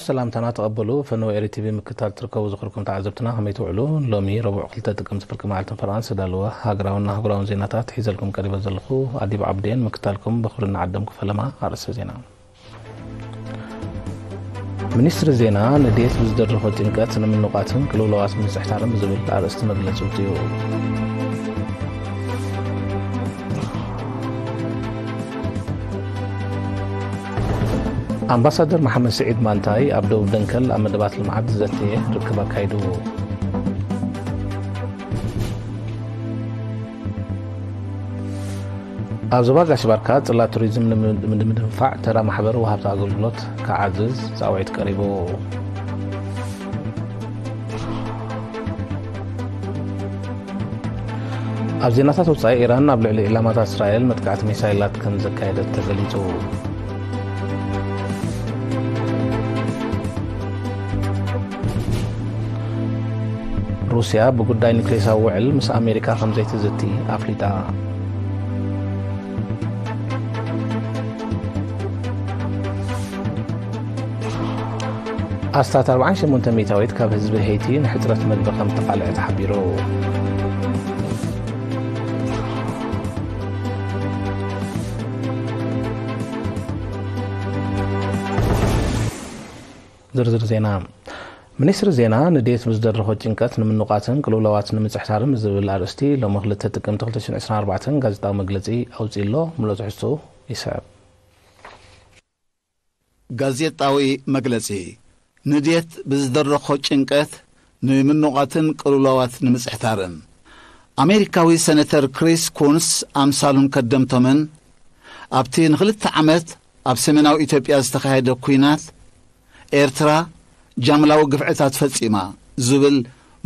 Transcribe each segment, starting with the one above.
ሰላምታና ተቐበሉ። ፈነወ ኤሪ ቲቪ ምክታል ትርከቡ ዝኽርኩም ተዓዘብትና ከመይ ትውዕሉ? ሎሚ ረቡዕ ክልተ ጥቅምቲ ፍርቂ መዓልትን ፈረቓን ዝተዳለወ ሃገራውን ኣህጉራውን ዜናታት ሒዘልኩም ቀሪበ ዘለኹ ኣዲብ ዓብዴን። ምክታልኩም ብኽብሪ ንዓደምኩ ፈለማ። ኣርእስተ ዜና። ሚኒስትሪ ዜና ንድየት ብዝደረኾ ጭንቀት ንምንቋትን ቅልውላዋት ንምጽሕታርን ብዝብል ኣርእስቲ መግለጺ ኣውጺኡ። ኣምባሳደር መሓመድ ስዒድ ማንታይ ኣብ ደቡብ ደንከል ኣብ መደባት ልምዓት ዘተየ ርክብ ኣካይዱ። ኣብ ዞባ ጋሽ ባርካ ጽላት ቱሪዝም ንምድንፋዕ ተራ ማሕበር ወሃብቲ ኣገልግሎት ክዓዝዝ ጻውዒት ቀሪቡ። ኣብ ዜናታት ወጻኢ፣ ኢራን ኣብ ልዕሊ ዒላማታት እስራኤል መጥቃዕቲ ሚሳይላት ከም ዘካየደት ተገሊጹ። ሩስያ ብጉዳይ ኒክሌሳዊ ውዕል ምስ ኣሜሪካ ከም ዘይትዝቲ ኣፍሊጣ። ኣስታት ኣርባዓን ሸሞንተ ሚእታዊት ካብ ህዝቢ ሄይቲ ንሕጽረት መግቢ ከም እተቓልዐ ተሓቢሩ። ዝርዝር ዜና። ሚኒስትሪ ዜና ንድየት ብዝደረኾ ጭንቀት ንምንቋትን ቅልውላዋት ንምጽሕታርን ብዝብል ኣርእስቲ ሎሚ ክልተ ጥቅምቲ ክልተ ሽሕን ዕስራን ኣርባዕተን ጋዜጣዊ መግለጺ ኣውጺኡ ኣሎ። ምሉእ ትሕዝትኡ ይስዕብ። ጋዜጣዊ መግለጺ። ንድየት ብዝደረኾ ጭንቀት ንምንቋትን ቅልውላዋት ንምጽሕታርን። ኣሜሪካዊ ሰነተር ክሪስ ኩንስ ኣምሳሉን ከደምቶምን ኣብቲ ንኽልተ ዓመት ኣብ ሰሜናዊ ኢትዮጵያ ዝተኻየደ ኲናት ኤርትራ ጃምላዊ ግፍዕታት ፈጺማ ዝብል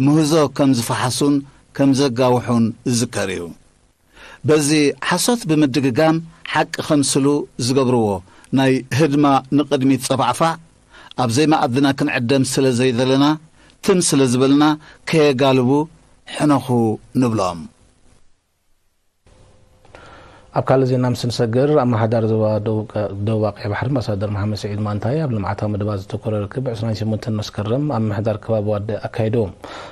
ምህዞ ከም ዝፈሓሱን ከም ዘጋውሑን ዝዝከር እዩ። በዚ ሓሶት ብምድግጋም ሓቂ ከምስሉ ዝገብርዎ ናይ ህድማ ንቕድሚት ጸፋዕፋዕ ኣብ ዘይመኣድና ክንዕደም ስለ ዘይደለና ትም ስለ ዝበልና ከየጋልቡ ሕነኹ ንብሎም። ኣብ ካልእ ዜና ምስ ንሰግር፣ ኣመሓዳሪ ዞባ ደቡብ ቀ-፣ ደቡብ ቀይሕ ባሕሪ ኣምባሳደር መሓመድ ስዒድ ማንታይ ኣብ ልምዓታዊ መደባት ዘተኮረ ርክብ ዕስራን ሸሞንተን መስከረም ኣብ ምምሕዳር ከባቢ ዋደ ኣካይዱ።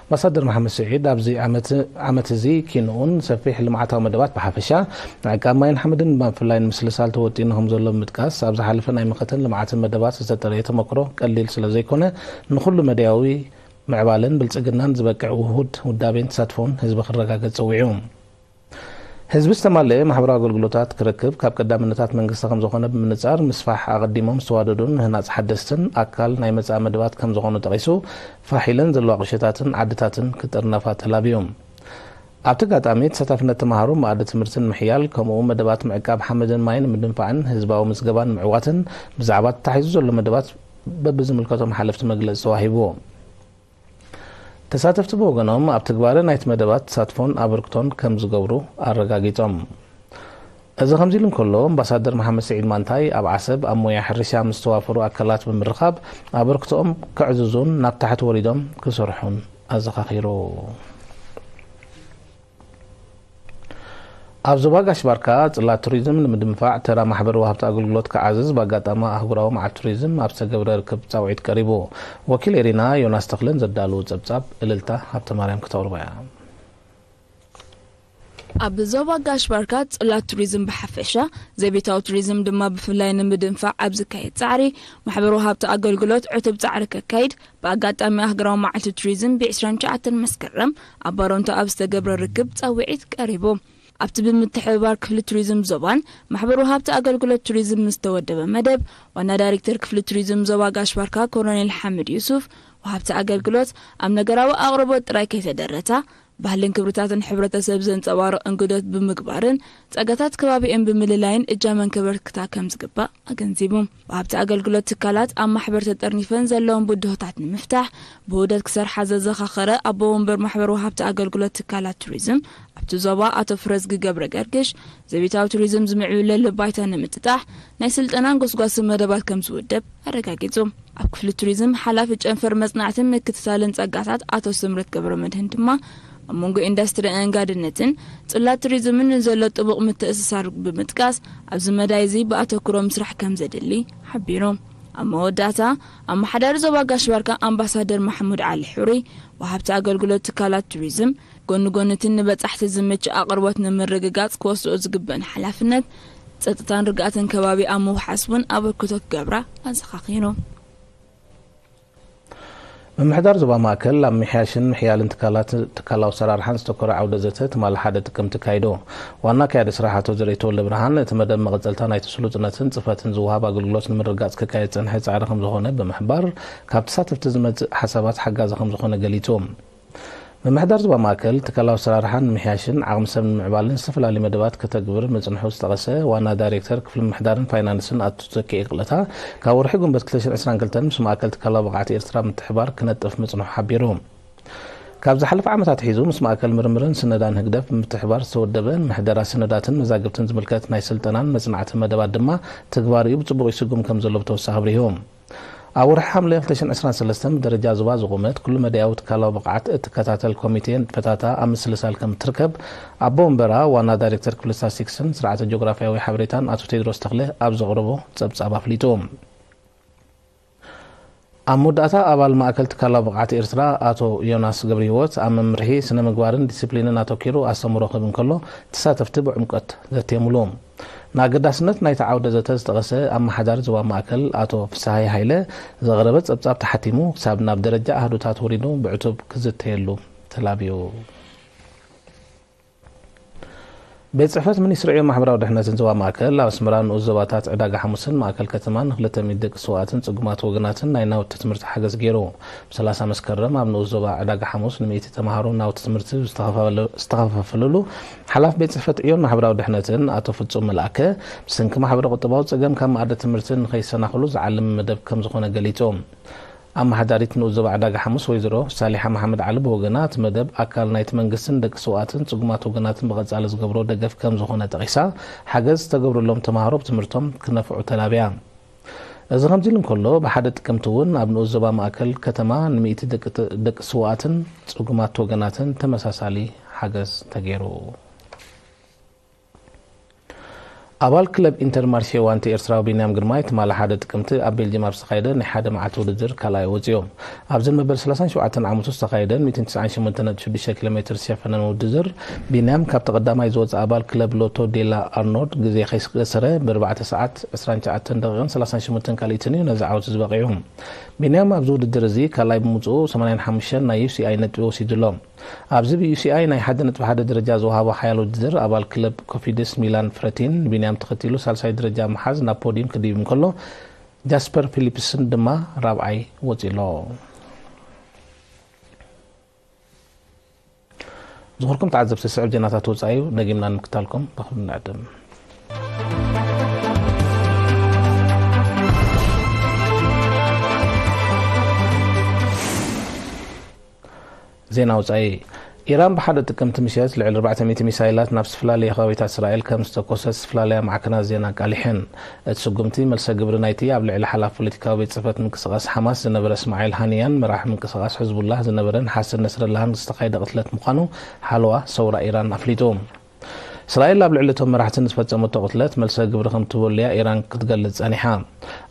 ኣምባሳደር መሓመድ ስዒድ ኣብዚ ዓመት፣ ዓመት እዚ ኪንኡን ሰፊሕ ልምዓታዊ መደባት ብሓፈሻ፣ ምዕቃብ ማይን ሓመድን ድማ ብፍላይ ንምስልሳል ተወጢኑ ከም ዘሎ ብምጥቃስ፣ ኣብ ዝሓለፈ ናይ መኸተን ልምዓትን መደባት ዝተጠረየ ተመክሮ ቀሊል ስለ ዘይኮነ፣ ንኹሉ መዳያዊ ምዕባለን ብልጽግናን ዝበቅዕ ውሁድ ውዳቤን ተሳትፎን ህዝቢ ክረጋገጽ ጸዊዑ። ህዝቢ ዝተማልአ ማሕበራዊ ኣገልግሎታት ክረክብ ካብ ቀዳምነታት መንግስቲ ከም ዝኾነ ብምንጻር፣ ምስፋሕ ኣቐዲሞም ዝተዋደዱን ምህናጽ ሓደስትን ኣካል ናይ መጻኢ መደባት ከም ዝኾኑ ጠቒሱ፣ ፋሕ ኢለን ዘለዋ ቁሸታትን ዓድታትን ክጥርነፋ ተላብዩ። ኣብቲ ኣጋጣሚ፣ ተሳታፍነት ተማሃሮ መኣዲ ትምህርትን ምሕያል፣ ከምኡ መደባት ምዕቃብ ሓመድን ማይን ንምድንፋዕን ህዝባዊ ምዝገባን ምዕዋትን ብዛዕባ ተታሒዙ ዘሎ መደባት በብዝምልከቶም ሓለፍቲ መግለጺ ተዋሂብዎ። ተሳተፍቲ ብወገኖም፣ ኣብ ትግባረ ናይቲ መደባት ተሳትፎን ኣበርክቶን ከም ዝገብሩ ኣረጋጊጾም። እዚ ከምዚ ኢሉ እንከሎ፣ ኣምባሳደር መሓመድ ስዒድ ማንታይ ኣብ ዓሰብ ኣብ ሞያ ሕርሻ ምስ ዝተዋፈሩ ኣካላት ብምርኻብ፣ ኣበርክቶኦም ከዕዝዙን ናብ ታሕቲ ወሪዶም ክሰርሑን ኣዘኻኺሩ። ኣብ ዞባ ጋሽ ባርካ ጽላት ቱሪዝም ንምድንፋዕ ተራ ማሕበር ወሃብቲ ኣገልግሎት ክዓዝዝ ብኣጋጣሚ ኣህጉራዊ መዓልቲ ቱሪዝም ኣብ ዝተገብረ ርክብ ጻውዒት ቀሪቡ። ወኪል ኤሪና ዮናስ ተኽለን ዘዳለዎ ጸብጻብ እልልታ ሃብተማርያም ክተቕርቦ እያ። ኣብ ዞባ ጋሽ ባርካ ጽላት ቱሪዝም ብሓፈሻ፣ ዘቤታዊ ቱሪዝም ድማ ብፍላይ ንምድንፋዕ ኣብ ዝካየድ ጻዕሪ፣ ማሕበር ወሃብቲ ኣገልግሎት ዕቱብ ጻዕሪ ከካይድ ብኣጋጣሚ ኣህጉራዊ መዓልቲ ቱሪዝም ብ ዕስራን ትሽዓተን መስከረም ኣብ ባሮንቶ ኣብ ዝተገብረ ርክብ ጻውዒት ቀሪቡ። ኣብቲ ብምትሕብባር ክፍሊ ቱሪዝም ዞባን ማሕበር ወሃብቲ ኣገልግሎት ቱሪዝም ምስ ተወደበ መደብ፣ ዋና ዳይሬክተር ክፍሊ ቱሪዝም ዞባ ጋሽ ባርካ ኮሎኔል ሓምድ ዩሱፍ፣ ወሃብቲ ኣገልግሎት ኣብ ነገራዊ ኣቕርቦት ጥራይ ከይተደረታ፣ ባህልን ክብርታትን ሕብረተሰብ ዘንጸባርቕ እንግዶት ብምግባርን ጸጋታት ከባቢኦም ብምልላይን እጃመን ከበርክታ ከም ዝግባእ ኣገንዚቡ። ወሃብቲ ኣገልግሎት ትካላት ኣብ ማሕበር ተጠርኒፈን ዘለዎም ብድሆታት ንምፍታሕ ብውህደት ክሰርሓ ዘዘኻኸረ ኣቦ ወንበር ማሕበር ወሃብቲ ኣገልግሎት ትካላት ቱሪዝም ኣብቲ ዞባ ኣቶ ፍረዝጊ ገብረ ገርግሽ፣ ዘቤታዊ ቱሪዝም ዝምዕብለሉ ባይታ ንምጥጣሕ ናይ ስልጠናን ጎስጓስን መደባት ከም ዝውደብ ኣረጋጊጹ። ኣብ ክፍሊ ቱሪዝም ሓላፊ ጨንፈር መጽናዕትን ምክትታልን ጸጋታት ኣቶ ስምረት ገብረ መድህን ድማ፣ ኣብ መንጎ ኢንዱስትሪ ኣእንጋድነትን ጽላት ቱሪዝምን ንዘሎ ጥቡቕ ምትእስሳር ብምጥቃስ፣ ኣብዚ መዳይ እዚ ብኣተኩሮ ምስራሕ ከም ዘድሊ ሓቢሩ። ኣብ መወዳእታ፣ ኣመሓዳሪ ዞባ ጋሽ ባርካ ኣምባሳደር ማሕሙድ ዓሊ ሕሩይ፣ ወሃብቲ ኣገልግሎት ትካላት ቱሪዝም፣ ጎኒ ጎኒ እቲ ንበጻሕቲ ዝምች ኣቕርቦት ንምርግጋጽ ክወስድኦ ዝግበእን ሓላፍነት፣ ጸጥታን ርግኣትን ከባቢ ኣብ ምውሓስ እውን ኣበርክቶ ክገብራ ኣዘኻኺሩ። ምምሕዳር ዞባ ማእከል ኣብ ምሕያሽን ምሕያልን ትካላት፣ ትካላዊ ኣሰራርሓን ዝተኮረ ዓውደ ዘተ ትማሊ ሓደ ጥቅምቲ ኣካይዱ። ዋና ኣካያዲ ስራሕ ኣቶ ዘርኢተወልደ ብርሃን፣ እቲ መደብ መቐጸልታ ናይቲ ስሉጥነትን ጽፈትን ዝወሃብ ኣገልግሎት ንምርግጋጽ ክካየድ ዝጸንሐ ጻዕሪ ከም ዝኾነ ብምሕባር፣ ካብ ተሳተፍቲ ዝመጽእ ሓሳባት ሓጋዚ ከም ዝኾነ ገሊጹ። ምምሕዳር ዞባ ማእከል ትካላዊ ኣሰራርሓ ንምሕያሽን ዓቕሚ ሰብ ንምዕባልን ዝተፈላለዩ መደባት ከተግብር ምጽንሑ ዝጠቐሰ ዋና ዳይሬክተር ክፍሊ ምምሕዳርን ፋይናንስን ኣቶ ተኪኤ ክቕለታ፣ ካብ ወርሒ ጉንበት ክልተ ሽሕን ዕስራን ክልተን ምስ ማእከል ትካላዊ ብቕዓት ኤርትራ ምትሕባር ክነጥፍ ምጽንሑ ሓቢሩ። ካብ ዝሓለፈ ዓመታት ሒዙ ምስ ማእከል ምርምርን ስነዳን ህግደፍ ብምትሕባር ዝተወደበ ምሕደራ ሰነዳትን መዛግብትን ዝምልከት ናይ ስልጠናን መጽናዕትን መደባት ድማ ትግባሪኡ ብጽቡቕ ይስጉም ከም ዘሎ ብተወሳኺ ኣብሪሁ። ኣብ ወርሒ ሓምለ ክልተ ሽሕን ዕስራን ሰለስተን ብደረጃ ዞባ ዝቖመት ኩሉ መዳያዊ ትካላዊ ብቕዓት እትከታተል ኮሚቴ ንጥፈታታ ኣብ ምስልሳል ከም እትርከብ ኣቦ ወንበራ ዋና ዳይሬክተር ክፍሊ ስታትስቲክስን ስርዓተ ጂኦግራፍያዊ ሓበሬታን ኣቶ ቴድሮስ ተኽለ ኣብ ዘቕረቦ ጸብጻብ ኣፍሊጡ። ኣብ መወዳእታ ኣባል ማእከል ትካላዊ ብቕዓት ኤርትራ ኣቶ ዮናስ ገብረሂወት ኣብ መምርሒ ስነ ምግባርን ዲሲፕሊንን ኣተኪሩ ኣስተምህሮ ክህብ እንከሎ ተሳተፍቲ ብዕምቆት ዘትየምሉ። ንኣገዳስነት ናይቲ ዓውደ ዘተ ዝጠቐሰ ኣመሓዳሪ ዞባ ማእከል ኣቶ ፍስሃየ ሃይለ ዘቕረበ ጸብጻብ ተሓቲሙ ክሳብ ናብ ደረጃ ኣህዱታት ወሪዱ ብዕቱብ ክዝተየሉ ተላብዩ። ቤት ጽሕፈት ሚኒስትሪ ዕዮን ማሕበራዊ ድሕነትን ዞባ ማእከል ኣብ ኣስመራ ንኡስ ዞባታት ዕዳጋ ሓሙስን ማእከል ከተማን ንክልተ ሚእቲ ደቂ ስውኣትን ጽጉማት ወገናትን ናይ ናውቲ ትምህርቲ ሓገዝ ገይሩ። ብ30 መስከረም ኣብ ንኡስ ዞባ ዕዳጋ ሓሙስ ንሚእቲ ተምሃሮ ናውቲ ትምህርቲ ዝተኸፋፈለ-፣ ዝተኸፋፈለሉ ሓላፊ ቤት ጽሕፈት ዕዮን ማሕበራዊ ድሕነትን ኣቶ ፍጹም መልኣከ፣ ብሰንኪ ማሕበረ ቁጠባዊ ጸገም ካብ መኣዲ ትምህርቲ ንኸይሰናኽሉ ዝዓለመ መደብ ከም ዝኾነ ገሊጹ። ኣመሓዳሪት ንኡስ ዞባ ዕዳጋ ሓሙስ ወይዘሮ ሳሊሓ መሓመድ ዓሊ ብወገና፣ እቲ መደብ ኣካል ናይቲ መንግስትን ደቂ ስውኣትን ጽጉማት ወገናትን ብቐጻሊ ዝገብሮ ደገፍ ከም ዝኾነ ጠቒሳ፣ ሓገዝ ዝተገብረሎም ተምሃሮ ብትምህርቶም ክነፍዑ ተላብያ። እዚ ከምዚ ኢሉ እንከሎ፣ ብሓደ ጥቅምቲ እውን ኣብ ንኡስ ዞባ ማእከል ከተማ ንሚእቲ ደቂ፣ ደቂ ስውኣትን ጽጉማት ወገናትን ተመሳሳሊ ሓገዝ ተገይሩ። ኣባል ክለብ ኢንተር ማርሴ ዋንቲ ኤርትራዊ ቢንያም ግርማይ ትማሊ ሓደ ጥቅምቲ ኣብ ቤልጅየም ኣብ ዝተኻየደ ናይ ሓደ መዓልቲ ውድድር ካልኣይ ወጺኡ። ኣብዘን መበል ሰላሳን ሸውዓተን ዓመቱ ዝተኻየደን ሚእትን ትስዓን ሸሞንተን ነጥቢ ሽዱሽተ ኪሎ ሜትር ዝሸፈነን ውድድር፣ ቢንያም ካብቲ ቀዳማይ ዝወጸ ኣባል ክለብ ሎቶ ዴላ ኣርኖድ ግዜ ከይስገሰረ ብኣርባዕተ ሰዓት፣ ዕስራን ትሽዓተን ደቂቕን ሰላሳን ሸሞንተን ካልኢትን እዩ ነዚ ዓወት ዝበቒዑ። ቢንያም ኣብዚ ውድድር እዚ ካልኣይ ብምውጽኡ ሰማንያን ሓሙሽተን ናይ ዩ ሲ ኣይ ነጥቢ ወሲዱ ኣሎ። ኣብዚ ብ ዩ ሲ ኣይ ናይ ሓደ ነጥቢ ሓደ ደረጃ ዝወሃቦ ሓያል ውድድር፣ ኣባል ክለብ ኮፊድስ ሚላን ፍረቲን ንቢንያም ተኸቲሉ ሳልሳይ ደረጃ ምሓዝ ናብ ፖድዩም ክድይብ እንከሎ፣ ጃስፐር ፊሊፕስን ድማ ራብዓይ ወጺኡ ኣሎ። ዝኽርኩም ተዓዘብቲ፣ ስዕብ ዜናታት ወጻኢ እዩ፣ ደጊምና ንምክታልኩም ብኽብሪ ንዕድም። ዜና ወጻኢ። ኢራን ብሓደ ጥቅምቲ ምሸት ልዕሊ ኣርባዕተ ሚእቲ ሚሳይላት ናብ ዝተፈላለያ ከባቢታት እስራኤል ከም ዝተኮሰት ዝተፈላለያ ማዕከናት ዜና ኣቃሊሐን። እቲ ስጉምቲ መልሰ ግብሪ ናይቲ ኣብ ልዕሊ ሓላፊ ፖለቲካዊ ቤት ጽሕፈት ምንቅስቓስ ሓማስ ዝነበረ እስማዒል ሃኒያን መራሒ ምንቅስቓስ ሕዝቡላህ ዝነበረ ንሓሰን ነስረላህን ዝተኻየደ ቅትለት ምዃኑ ሓለዋ ሰውራ ኢራን ኣፍሊጡ። እስራኤል ኣብ ልዕሊ እቶም መራሕቲ ንዝፈጸመቶ ቅትለት መልሰ ግብሪ ከም ትህበሉ እያ ኢራን ክትገልጽ ጸኒሓ።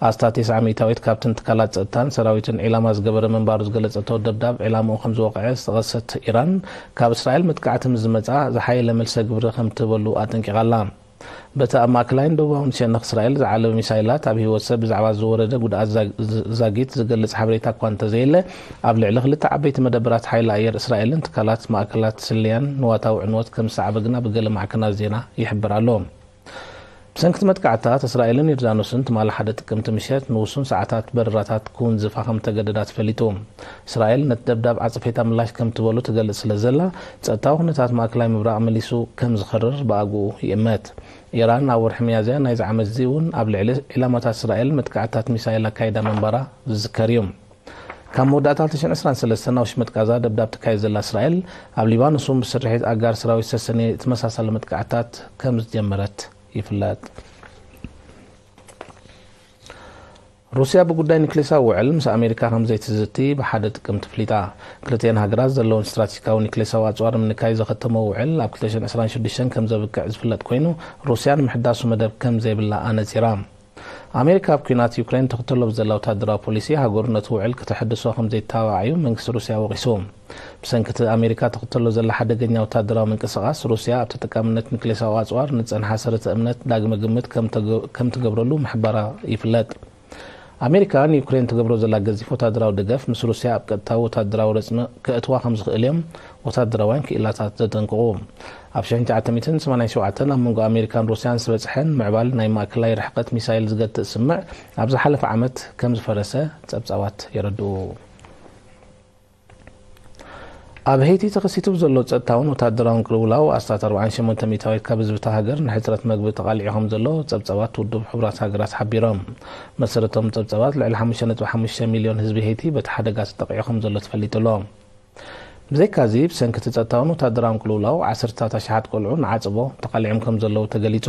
ኣስታት ተስዓ ሚእታዊት ካብተን ትካላት ጸጥታን ሰራዊትን ዒላማ ዝገበረ ምንባሩ ዝገለጸቶ ደብዳብ፣ ዒላማኡ ከም ዝወቕዐ ዝጠቐሰት ኢራን፣ ካብ እስራኤል መጥቃዕቲ ምስ ዝመጻ ዝሓየለ መልሰ ግብሪ ከም ትህበሉ ኣጠንቂቓ ኣላ። በቲ ኣብ ማእከላይን ደቡባውን ሸነኽ እስራኤል ዝዓለበ ሚሳይላት ኣብ ህይወት ሰብ ብዛዕባ ዝወረደ ጉድኣት ዛ-፣ ዝ-፣ ዛጊት ዝገልጽ ሓበሬታ እኳ እንተዘየለ፣ ኣብ ልዕሊ ክልተ ዓበይቲ መደበራት ሓይሊ ኣየር እስራኤልን ትካላት ማእከላት ስለያን ንዋታዊ ዕንወት ከም ዝሰዓበ ግና ብገለ ማዕከናት ዜና ይሕብር ኣሎ። ብሰንኪ እቲ መጥቃዕትታት፣ እስራኤልን ዮርዳኖስን ትማሊ ሓደ ጥቅምቲ ምሸት ንውሱን ሰዓታት በረራታት ክውንዝፋ ከም ተገደዳ ተፈሊጡ። እስራኤል ነቲ ደብዳብ ዓጸፌታ ምላሽ ከም ትበሉ ትገልጽ ስለ ዘላ፣ ጸጥታዊ ኩነታት ማእከላይ ምብራቕ መሊሱ ከም ዝኸርር ብኣግኡ ይእመት። ኢራን ኣብ ወርሒ ሚያዝያ ናይዚ ዓመት እዚ እውን ኣብ ልዕሊ ዒላማታት እስራኤል መጥቃዕትታት ሚሳይል ኣካይዳ ምንባራ ዝዝከር እዩ። ካብ መወዳእታ ክልተ ሽሕን ዕስራን ሰለስተን ኣብ ሽመጥ ጋዛ ደብዳብ ትካየድ ዘላ እስራኤል፣ ኣብ ሊባኖስ እውን ብስርሒት ኣጋር ሰራዊት ዝተሰነየ ተመሳሳሊ መጥቃዕትታት ከም ዝጀመረት ይፍለጥ። ሩስያ ብጉዳይ ኒክሌሳዊ ውዕል ምስ ኣሜሪካ ከም ዘይትዝቲ ብሓደ ጥቅምቲ ኣፍሊጣ። ክልቲኤን ሃገራት ዘለውን ስትራቴጂካዊ ኒክሌሳዊ ኣጽዋር ንምንካይ ዘኸተሞ ውዕል ኣብ ክልተ ሽሕን ዕስራን ሽዱሽተን ከም ዘብቅዕ ዝፍለጥ ኮይኑ፣ ሩስያ ንምሕዳሱ መደብ ከም ዘይብላ ኣነጺራ። ኣሜሪካ ኣብ ኲናት ዩክሬን ትኽተሎ ብዘላ ወታደራዊ ፖሊሲ፣ ሃገሩ ነቲ ውዕል ከተሐድሶ ከም ዘይተባባዕ እዩ መንግስቲ ሩስያ ወቒሱ። ብሰንኪ እቲ ኣሜሪካ ትኽተሎ ዘላ ሓደገኛ ወታደራዊ ምንቅስቓስ፣ ሩስያ ኣብ ተጠቃምነት ኒክሌሳዊ ኣጽዋር ንጸንሓ ሰረተ እምነት ዳግመ ግምት ከም ተገ-፣ ከም ትገብረሉ ምሕባራ ይፍለጥ። ኣሜሪካ ንዩክሬን ትገብሮ ዘላ ገዚፍ ወታደራዊ ደገፍ፣ ምስ ሩስያ ኣብ ቀጥታዊ ወታደራዊ ረጽሚ ከእትዋ ከም ዝኽእል እዮም ወታደራውያን ክኢላታት ዘጠንቅቑ። ኣብ ሽሕን ትሽዓተ ሚእትን ሰማንያን ሸውዓተን ኣብ መንጎ ኣሜሪካን ሩስያን ዝበጽሐን ምዕባል ናይ ማእከላይ ርሕቀት ሚሳይል ዝገትእ ስምዕ፣ ኣብ ዝሓለፈ ዓመት ከም ዝፈረሰ ጸብጻባት የረድኡ። ኣብ ሄይቲ ተኸሲቱ ብዘሎ ጸጥታውን ወታደራውን ቅልውላው፣ ኣስታት ኣርባዓን ሸሞንተ ሚእታዊት ካብ ህዝቢ እታ ሃገር ንሕጽረት መግቢ ተቓሊዑ ከም ዘሎ ጸብጻባት ውድብ ሕቡራት ሃገራት ሓቢሮም። መሰረቶም ጸብጻባት፣ ልዕሊ ሓሙሽተ ነጥቢ ሓሙሽተ ሚልዮን ህዝቢ ሄይቲ በቲ ሓደጋ ተጠቒዑ ከም ዘሎ ተፈሊጡ ኣሎ። ብዘይካዚ፣ ብሰንኪ እቲ ጸጥታውን ወታደራውን ቅልውላው፣ ዓሰርታት ኣሽሓት ቆልዑ ንዓጸቦ ተቓሊዖም ከም ዘለዉ ተገሊጹ።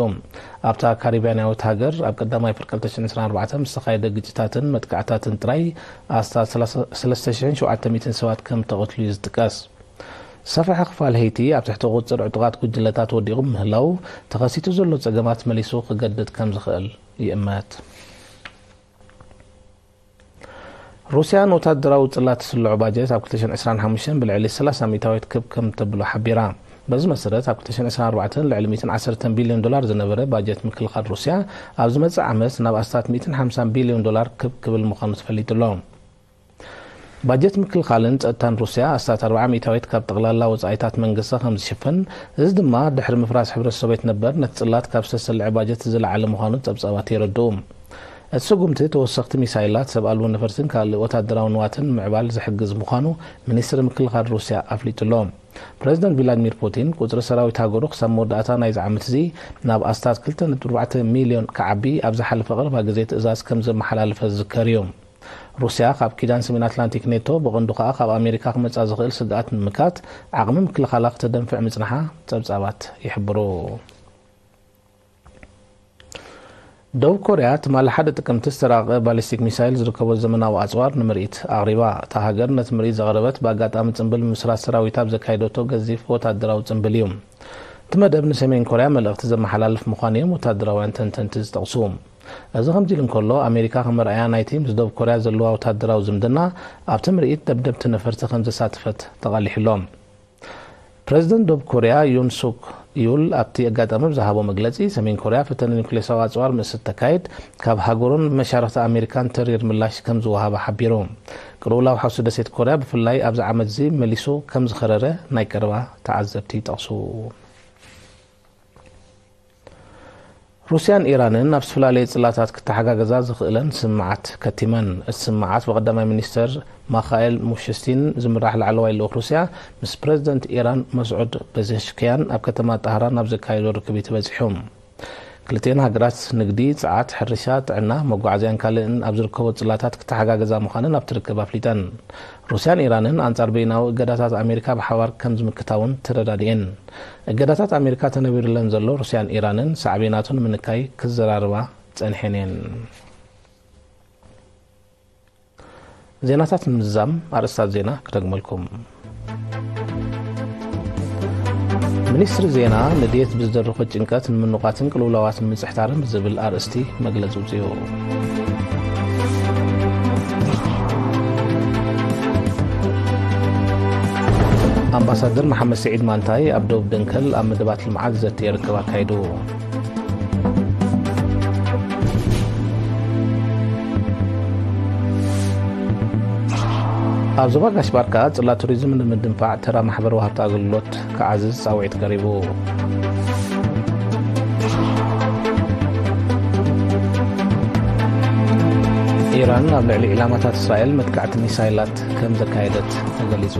ኣብታ ካሪብያናዊት ሃገር፣ ኣብ ቀዳማይ ፍርቂ ክልተ ሽሕን ዕስራን ኣርባዕተን ምስ ተኻየደ ግጭታትን መጥቃዕታትን ጥራይ፣ ኣስታት ሰለስተ ሽሕን ሸውዓተ ሚእትን ሰባት ከም ተቐትሉ እዩ ዝጥቀስ። ሰፍሐ ክፋል ሄይቲ ኣብ ትሕቲ ቁጽጽር ዕጡቓት ጉጅለታት ወዲቑ ምህላው፣ ተኸሲቱ ዘሎ ጸገማት መሊሱ ክገድድ ከም ዝኽእል ይእመት። ሩስያ ንወታደራዊ ጽላት ትስልዖ ባጀት ኣብ ክልተ ሽሕን ዕስራን ሓሙሽተን ብልዕሊ ሰላሳ ሚእታዊት ክብ ከም ተብሎ ሓቢራ። በዚ መሰረት፣ ኣብ ክልተ ሽሕን ዕስራን ኣርባዕተን ልዕሊ ሚእትን ዓሰርተን ቢልዮን ዶላር ዝነበረ ባጀት ምክልኻል ሩስያ፣ ኣብ ዝመጽእ ዓመት ናብ ኣስታት ሚእትን ሓምሳን ቢልዮን ዶላር ክብ ክብል ምዃኑ ተፈሊጡ ኣሎ። ባጀት ምክልኻልን ጸጥታን ሩስያ ኣስታት ኣርብዓ ሚእታዊት ካብ ጠቕላላ ወጻኢታት መንግስቲ ከም ዝሽፍን፣ እዚ ድማ ድሕሪ ምፍራስ ሕብረት ሶቬት ነበር ነቲ ጽላት ካብ ዝተሰልዐ ባጀት ዝለዓለ ምዃኑ ጸብጻባት የረድኡ። እቲ ስጉምቲ ተወሰኽቲ ሚሳይላት፣ ሰብ ኣልቦ ነፈርትን ካልእ ወታደራዊ ንዋትን ምዕባል ዝሕግዝ ምዃኑ ሚኒስትሪ ምክልኻል ሩስያ ኣፍሊጡ ኣሎ። ፕረዚደንት ቭላድሚር ፑቲን፣ ቁጽሪ ሰራዊት ሃገሩ ክሳብ መወዳእታ ናይዚ ዓመት እዚ ናብ ኣስታት ክልተ ነጥቢ ኣርባዕተ ሚልዮን ክዓቢ ኣብ ዝሓለፈ ቀረባ ግዜ ትእዛዝ ከም ዘመሓላለፈ ዝዝከር እዩ። ሩስያ ካብ ኪዳን ሰሜን ኣትላንቲክ ኔቶ፣ ብቐንዱ ከኣ ካብ ኣሜሪካ ክመጻ ዝኽእል ስግኣት ንምምካት፣ ዓቕሚ ምክልኻላ ክተደንፍዕ ምጽንሓ ጸብጻባት ይሕብሩ። ደቡብ ኮርያ ትማሊ ሓደ ጥቅምቲ ዝተራቐቐ ባሊስቲክ ሚሳይል ዝርከቦ ዘመናዊ ኣጽዋር ንምርኢት ኣቕሪባ። እታ ሃገር ነቲ ምርኢት ዘቕረበት ብኣጋጣሚ ጽምብል ምስራት ሰራዊታ ኣብ ዘካየደቶ ገዚፍ ወታደራዊ ጽምብል እዩ። እቲ መደብ ንሰሜን ኮርያ መልእኽቲ ዘመሓላልፍ ምዃኑ እዮም ወታደራውያን ተንተንቲ ዝጠቕሱ። እዚ ከምዚ ኢሉ እንከሎ፣ ኣሜሪካ ከም መርኣያ ናይቲ ምስ ደቡብ ኮርያ ዘለዋ ወታደራዊ ዝምድና ኣብቲ ምርኢት ደብደብቲ ነፈርቲ ከም ዘሳተፈት ተቓሊሑ ኣሎ። ፕረዚደንት ደቡብ ኮርያ ዩን ሱክ ዩል ኣብቲ ኣጋጣሚ ብዝሃቦ መግለጺ፣ ሰሜን ኮርያ ፈተነ ኒውክሌሳዊ ኣጽዋር ምስ እተካይድ፣ ካብ ሃገሩን መሻርኽቲ ኣሜሪካን ተሪር ምላሽ ከም ዝወሃባ ሓቢሩ። ቅልውላው ሓውሲ ደሴት ኮርያ ብፍላይ ኣብዚ ዓመት እዚ መሊሱ ከም ዝኸረረ ናይ ቀረባ ተዓዘብቲ ይጠቕሱ። ሩስያን ኢራንን ኣብ ዝተፈላለየ ጽላታት ክተሓጋገዛ ዝኽእለን ስምምዓት ከቲመን። እቲ ስምምዓት ብቀዳማይ ሚኒስተር ማኻኤል ሙሽስቲን ዝምራሕ ላዕለዋይ ልኡኽ ሩስያ ምስ ፕረዚደንት ኢራን መስዑድ ፔዜሽክያን ኣብ ከተማ ጣህራን ኣብ ዘካየዶ ርክብ እዩ ተበጺሑ። ክልቲኤን ሃገራት ንግዲ፣ ጸዓት፣ ሕርሻ፣ ጥዕና፣ መጓዓዝያን ካልእን ኣብ ዝርከቦ ጽላታት ክተሓጋገዛ ምዃነን ኣብቲ ርክብ ኣፍሊጠን። ሩስያን ኢራንን ኣንጻር በይናዊ እገዳታት ኣሜሪካ ብሓባር ከም ዝምክታ እውን ተረዳዲኤን። እገዳታት ኣሜሪካ ተነቢሩለን ዘሎ ሩስያን ኢራንን ሳዕቤናቱ ንምንካይ ክዘራረባ ጸኒሐን እየን። ዜናታት ንምዝዛም ኣርእስታት ዜና ክደግመልኩም። ሚኒስትሪ ዜና፣ ንድየት ብዝደርኾ ጭንቀት ንምንቋትን ቅልውላዋት ንምጽሕታርን ብዝብል ኣርእስቲ መግለጺ ኣውጺኡ። ኣምባሳደር መሓመድ ስዒድ ማንታይ ኣብ ደቡብ ደንከል ኣብ መደባት ልምዓት ዘተ ርክብ ኣካይዱ። ኣብ ዞባ ጋሽ ባርካ ጽላት ቱሪዝም ንምድንፋዕ ተራ ማሕበር ወሃብቲ ኣገልግሎት ክዓዝዝ ጻውዒት ቀሪቡ። ኢራን ኣብ ልዕሊ ዒላማታት እስራኤል መጥቃዕቲ ሚሳይላት ከም ዘካየደት ተገሊጹ።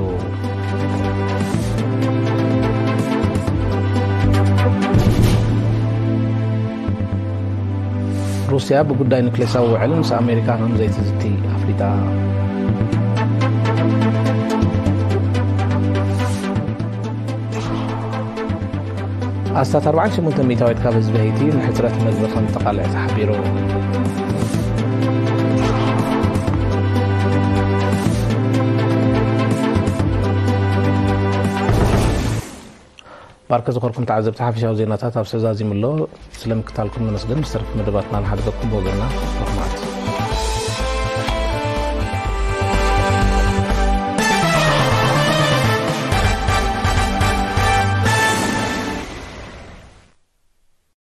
ሩስያ ብጉዳይ ኑክሌሳዊ ውዕል ምስ ኣሜሪካ ከም ዘይትዝቲ ኣፍሊጣ። ኣስታት ኣርባዓን ሸሞንተ ሚእታዊት ካብ ህዝቢ ሄይቲ ንሕጽረት መግቢ ከም ተቓልዐ ተሓቢሩ። ባርከ ዝኸርኩም ተዓዘብቲ ሓፈሻዊ ዜናታት ኣብ ስዕዛዚም ኣሎ። ስለምክታልኩም ነመስግን። ብዝተረፈ መደባትና ንሓድገኩም ብወገንና። ርሑቕ መዓልቲ።